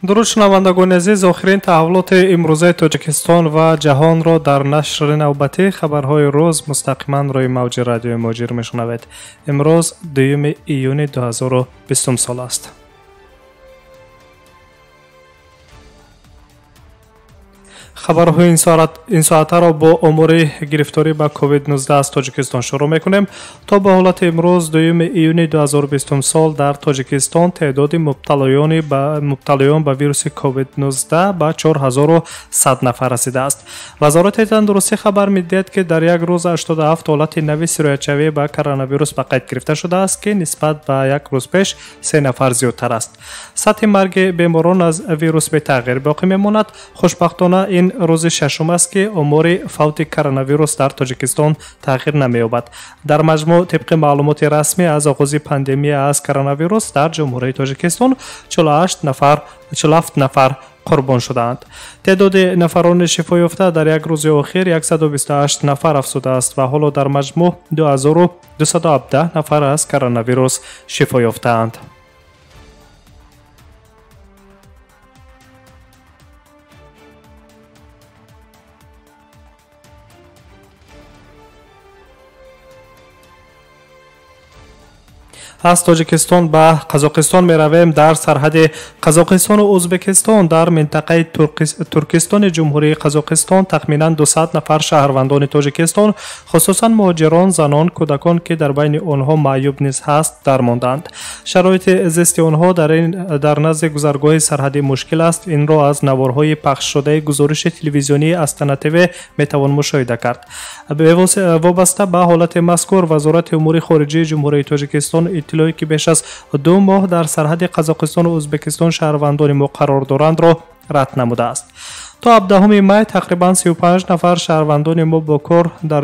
Дуруд шунавандагони азиз, охирин таҳаввулоти имрӯзаи Тоҷикистон ва ҷаҳонро дар нашри навбатии хабарҳои рӯз мустақиман рӯи мавҷи радиои Муҳоҷир мешунавед. Имрӯз 2 июни 2020 сол аст. Хабарҳои ин соатаро бо омори гирифторӣ ба COVID-19 аз Тоҷикистон шурӯъ мекунем. То ба ҳолати имрӯз 2 июни 2020 сол дар Тоҷикистон теъдоди мубталоён ба вируси COVID-19 ба 4100 нафар расидааст. Вазорати тандурустӣ хабар медиҳад, ки дар як рӯз 87 ҳолати нави сироятшавӣ ба коронавирус ба қайд гирифта шудааст, ки нисбат ба як рӯз пеш 3 нафар зиёдтар аст. Сатҳи марги беморон аз вирус бетағйир боқӣ мемонад. Хушбахтона ин рӯзи шашум аст, ки омори фавти коронавирус дар Тоҷикистон тағйир намеёбад. Дар маҷмӯъ, тибқи маълумоти расмӣ, аз оғози пандемия аз коронавирус дар Ҷумҳурии Тоҷикистон 47 нафар қурбон шудаанд. Теъдоди нафарони шифоёфта дар як рӯзи охир 128 нафар афзудааст ва ҳоло дар маҷмӯъ 2217 нафар аз коронавирус шифо ёфтаанд. Аз Тоҷикистон ба Қазоқистон меравем. Дар сарҳади Қазоқистону Ӯзбекистон дар минтақаи Туркистони Ҷумҳурии Қазоқистон тахминан 200 нафар шаҳрвандони Тоҷикистон, хусусан муҳоҷирон, занон, кӯдакон, ки дар байни онҳо маъюб низ ҳаст, дармондаанд. Шароити зисти онҳо дар назди гузаргоҳи сарҳадӣ мушкил аст. Инро аз наворҳои пахшшудаи гузориши телевизионии Астана ТВ метавон мушоҳида кард. Вобаста ба ҳолати мазкур, Вазорати умури хориҷии Ҷумҳурии Тоҷикистон иттилоe ки беш аз 2 моҳ дар сарҳади Қазоқистону Ӯзбекистон шаҳрвандони мо қарор дорандро рад намудааст. То 17 май тақрибан 35 нафар шаҳрвандони мо бо кор дар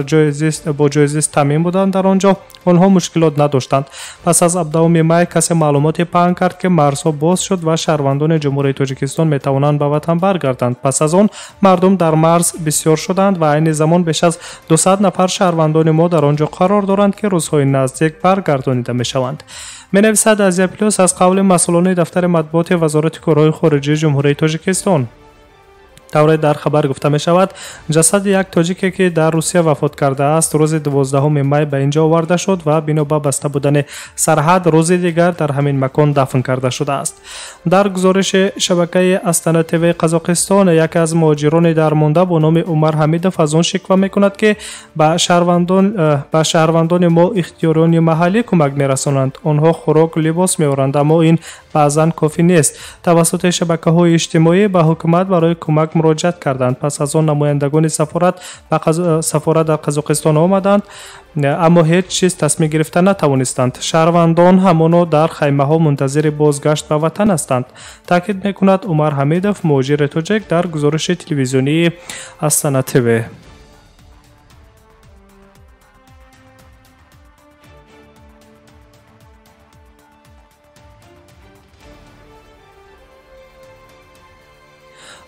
бо ҷои зист таъмин буданд. Дар он ҷо онҳо мушкилот надоштанд. Пас аз 17 май касе маълумоте паҳн кард, ки марзҳо боз шуд ва шаҳрвандони Ҷумҳурии Тоҷикистон метавонанд ба ватан баргарданд. Пас аз он мардум дар марз бисёр шуданд ва айни замон беш аз 200 нафар шаҳрвандони мо дар он ҷо қарор доранд, ки рӯзҳои наздик баргардонида мешаванд. Менависад Азия Плюс аз қавли масъулони дафтари матбуоти Вазорати корҳои хориҷии Ҷумҳурии Тоҷикистон. Тавре дар хабар гуфта мешавад, ҷасади як тоҷике, ки дар Русия вафот кардааст, рӯзи 12 май ба инҷо оварда шуд ва бино ба баста будани сарҳад рӯзи дигар дар ҳамин макон дафн карда шудааст. Дар гузориши шабакаи Астана ТВ Қазоқистон, яке аз муҳоҷирони дармонда бо номи Умар Ҳамидов аз он шиква мекунад, ки ба шаҳрвандони мо ихтиёриёни маҳаллӣ кӯмак мерасонанд. Онҳо хӯрок, либос меоранд, аммо ин баъзан кофӣ нест. Тавассути шабакаҳои иҷтимоӣ ба ҳукумат барои кӯмак муроҷиат карданд. Пас аз он намояндагони сафорат дар Қазоқистон омаданд, аммо ҳеҷ чиз тасмим гирифта натавонистанд. Шаҳрвандон ҳамоно дар хаймаҳо мунтазири бозгашт ба ватан ҳастанд, таъкид мекунад Умар Ҳамидов, муҳоҷири тоҷик, дар гузориши телевизионии Астана ТВ.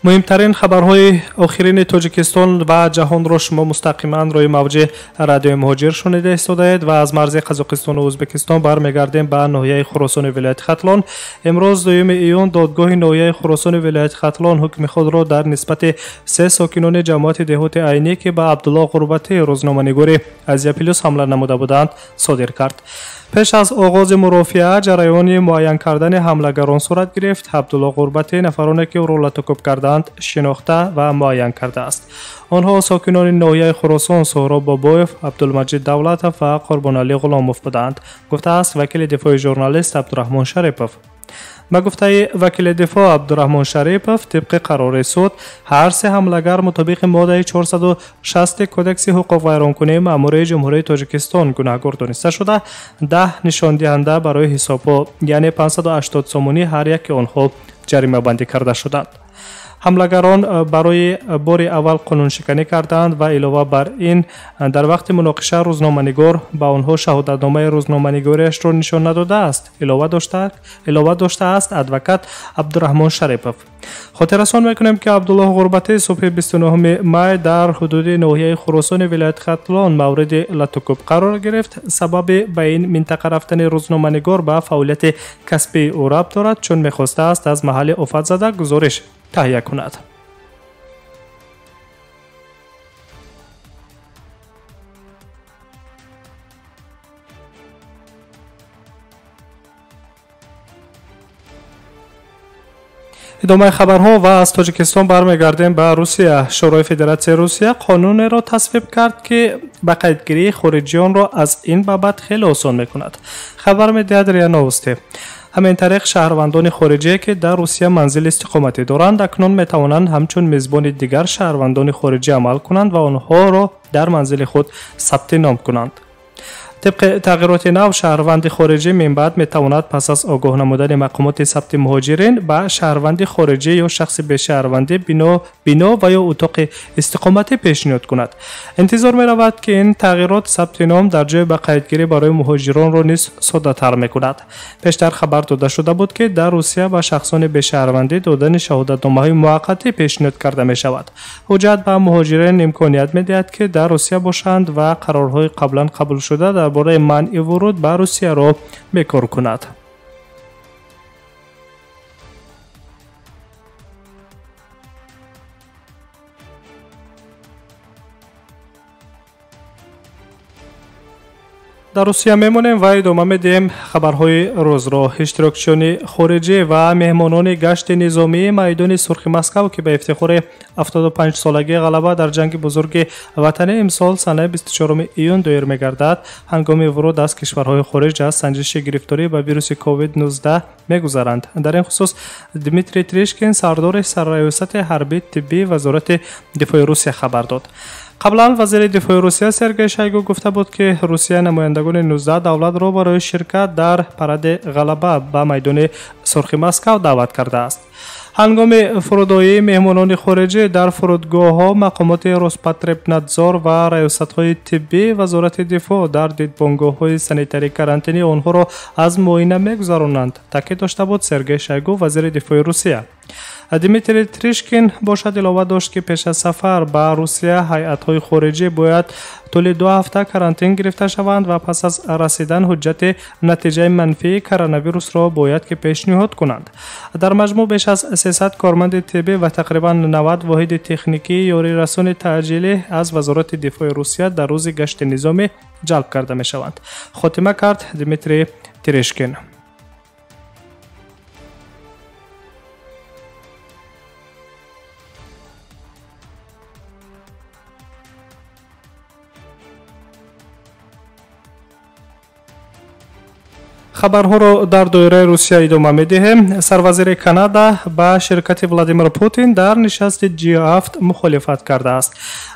Муҳимтарин хабарҳои охирини Тоҷикистон ва ҷаҳонро шумо мустақиман рӯи мавҷи радиои Муҳоҷир шунида истодаед ва аз марзи Қазоқистону Ӯзбекистон бармегардем ба ноҳияи Хуросони вилояти Хатлон. Имрӯз 2 июн додгоҳи ноҳияи Хуросони вилояти Хатлон ҳукми худро дар нисбати 3 сокинони ҷамоати деҳоти Айнӣ, ки ба Абдулло Ғурбатӣ, рӯзноманигори Азия Плюс ҳамла намуда буданд, содир кард. Пеш аз оғози мурофиа ҷараёни муайян кардани ҳамлагарон сурат гирифт. Абдулло Ғурбатӣ нафароне, ки ӯро латукӯб карданд, шинохта ва муайян кардааст. Онҳо сокинони ноҳияи Хуросон Соҳроб Бобоев, Абдулмаҷид Давлатов ва Қурбоналӣ Ғуломов буданд, гуфтааст вакили дифои журналист Абдураҳмон Шарипов. Ба гуфтаи вакили дифоъ Абдураҳмон Шарипов, тибқи қарори суд, ҳар се ҳамлагар мутобиқи моддаи 460 Кодекси ҳуқуқвайронкунии маъмурии Ҷумҳурии Тоҷикистон гунаҳгор дониста шуда, 10 нишондиҳанда барои ҳисобҳо, яъне 580 сомонӣ ҳар яки онҳо ҷаримабандӣ карда шуданд. Ҳамлагарон барои бори аввал қонуншиканӣ карданд ва илова бар ин дар вақти муноқиша рӯзноманигор ба онҳо шаҳодатномаи рӯзноманигориашро нишон надодааст, илова доштааст адвокат Абдураҳмон Шарипов. Хотиррасон мекунем, ки Абдуллоҳ Ғурбатӣ субҳи 29 май дар ҳудуди ноҳияи Хуросони вилояти Хатлон мавриди латукӯб қарор гирифт. Сабаби ба ин минтақа рафтани рӯзноманигор ба фаъолияти касбии ӯ рабт дорад, чун мехостааст аз маҳалли офатзада гузориш таҳия кунад. Идомаи хабарҳо ва аз Тоҷикистон бармегардем ба Русия. Шӯрои Федератсияи Русия қонунеро тасвиб кард, ки ба қайдгирии хориҷиёнро аз ин ба баъд хеле осон мекунад. Хабар медиҳад РИА Новости. Ҳамин тариқ, шаҳрвандони хориҷие, ки дар Русия манзили истиқоматӣ доранд, акнун метавонанд ҳамчун мизбони дигар шаҳрвандони хориҷӣ амал кунанд ва онҳоро дар манзили худ сабти ном кунанд. Тибқи тағйироти нав, шаҳрванди хориҷӣ минбаъд метавонад пас аз огоҳ намудани мақомоти сабти муҳоҷирин ба шаҳрванди хориҷӣ ё шахси бешаҳрвандӣ бино ва ё утоқи истиқоматӣ пешниҳод кунад. Интизор меравад, ки ин тағйирот сабти ном дар ҷои ба қайдгирӣ барои муҳоҷиронро низ соддатар мекунад. Пештар хабар дода шуда буд, ки дар Русия ба шахсони бешаҳрвандӣ додани шаҳодатномаҳои муваққатӣ пешниҳод карда мешавад. Ҳуҷҷат ба муҳоҷирин имконият медиҳад, ки дар Русия бошанд ва қарорҳои қаблан қабулшуда дар бораи манъи вуруд ба Русияро бекор кунад. Дар Русия мемонем ва идома медиҳем хабарҳои рӯзро. Иштирокчиёни хориҷӣ ва меҳмонони гашти низомии майдони Сурхи Москав, ки ба ифтихори 75-солагии ғалаба дар ҷанги бузурги ватанӣ имсол санаи 24 июн доир мегардад, ҳангоми вуруд аз кишварҳои хориҷ аз санҷиши гирифторӣ ба вируси COVID-19 мегузаранд. Дар ин хусус Дмитрий Тришкин, сардори сарраёсати ҳарбии тиббии Вазорати дифои Русия, хабар дод. Қаблан вазири дифои Русия Сергей Шойгу гуфта буд, ки Русия намояндагони 19 давлатро барои ширкат дар паради ғалаба ба майдони Сурхи Москав даъват кардааст. Ҳангоми фурудоии меҳмонони хориҷӣ дар фурудгоҳҳо мақомоти Роспотребнадзор ва раёсатҳои тиббии Вазорати дифоъ дар дидбонгоҳҳои санитарии карантинӣ онҳоро аз муоина мегузаронанд, таъкид дошта буд Сергей Шойгу, вазири дифои Русия. Дмитрий Тришкин бошад илова дошт, ки пеш аз сафар ба Русия ҳайатҳои хориҷӣ бояд тӯли 2 ҳафта карантин гирифта шаванд ва пас аз расидан ҳуҷҷати натиҷаи манфии коронавирусро бояд ки пешниҳод кунанд. Дар маҷмӯъ беш аз 300 корманди тиббӣ ва тақрибан 90 воҳиди техникии ёрирасони таъҷилӣ аз Вазорати дифои Русия дар рӯзи гашти низомӣ ҷалб карда мешаванд, хотима кард Дмитрий Тришкин. Хабарҳоро дар доираи Русия идома медиҳем. Сарвазири Канада ба ширкати Владимир Путин дар нишасти G7 мухолифат кардааст.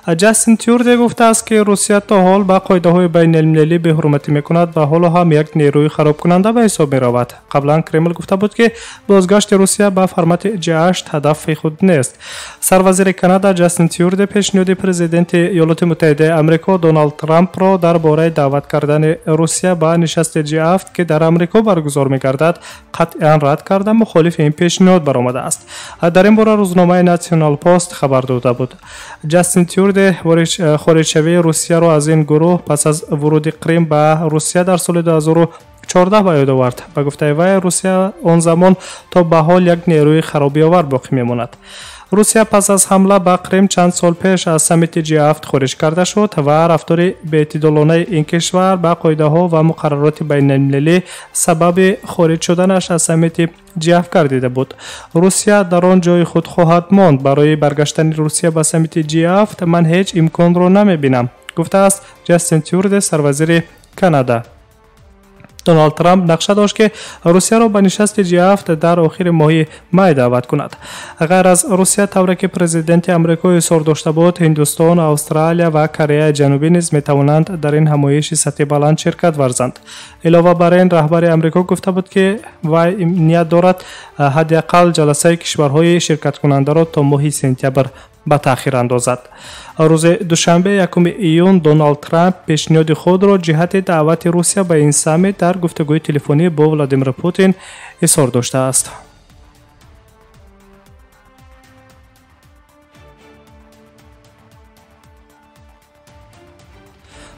Ҷастин Трюдо гуфтааст, ки Русия то ҳол ба қоидаҳои байналмилалӣ беҳурматӣ мекунад ва ҳоло ҳам як нерӯи харобкунанда ба ҳисоб меравад. Қаблан Кремл гуфта буд, ки бозгашти Русия ба формати G8 ҳадафи худ нест. Сарвазири Канада Ҷастин Трюдо пешниҳоди президенти Иёлоти Муттаҳидаи Амрико Доналд Трампро дар бораи даъват кардани Русия ба нишасти G7, ки дар Амрико баргузор мегардад, қатъиян рад карда, мухолифи ин пешниҳод баромадааст. Дар ин бора рӯзномаи Национал Пост хабар дода буд. Ҷастин Трюдо хориҷшавии Русияро аз ин гурӯҳ пас аз вуруди Қрим ба Русия дар соли 2014 ба ёд овард. Ба гуфтаи вай, Русия он замон то ба ҳол як нерӯи харобиовар боқӣ мемонад. Русия пас аз ҳамла ба Қрим чанд сол пеш аз саммити G7 хориҷ карда шуд ва рафтори беэътидолонаи ин кишвар ба қоидаҳо ва муқаррароти байналмилалӣ сабаби хориҷ шуданаш аз саммити G7 гардида буд. Русия дар он ҷои худ хоҳад монд. Барои баргаштани Русия ба саммити G7 ман ҳеҷ имконро намебинам, гуфтааст Ҷастин Трюдо, сарвазири Канада. Доналд Трамп нақша дошт, ки Русияро ба нишасти G7 дар охири моҳи май даъват кунад. Ғайр аз Русия, тавре ки президенти Амрико изҳор дошта буд, Ҳиндустон, Австралия ва Кореяи Ҷанубӣ низ метавонанд дар ин ҳамоиши сатҳи баланд ширкат варзанд. Илова бар ин, раҳбари Амрико гуфта буд, ки вай ният дорад ҳадди ақал ҷаласаи кишварҳои ширкаткунандаро то моҳи сентябр ба таъхир андозад. Рӯзи душанбе, 1 июн, Доналд Трамп пешниҳоди худро ҷиҳати даъвати Русия ба ин саммит дар гуфтугӯи телефонӣ бо Владимир Путин изҳор доштааст.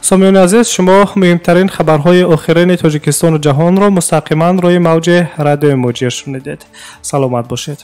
Сомиёни азиз, шумо муҳимтарин хабарҳои охирини Тоҷикистону ҷаҳонро мустақиман рӯи мавҷи радиои Муҳоҷир шунидед. Саломат бошед.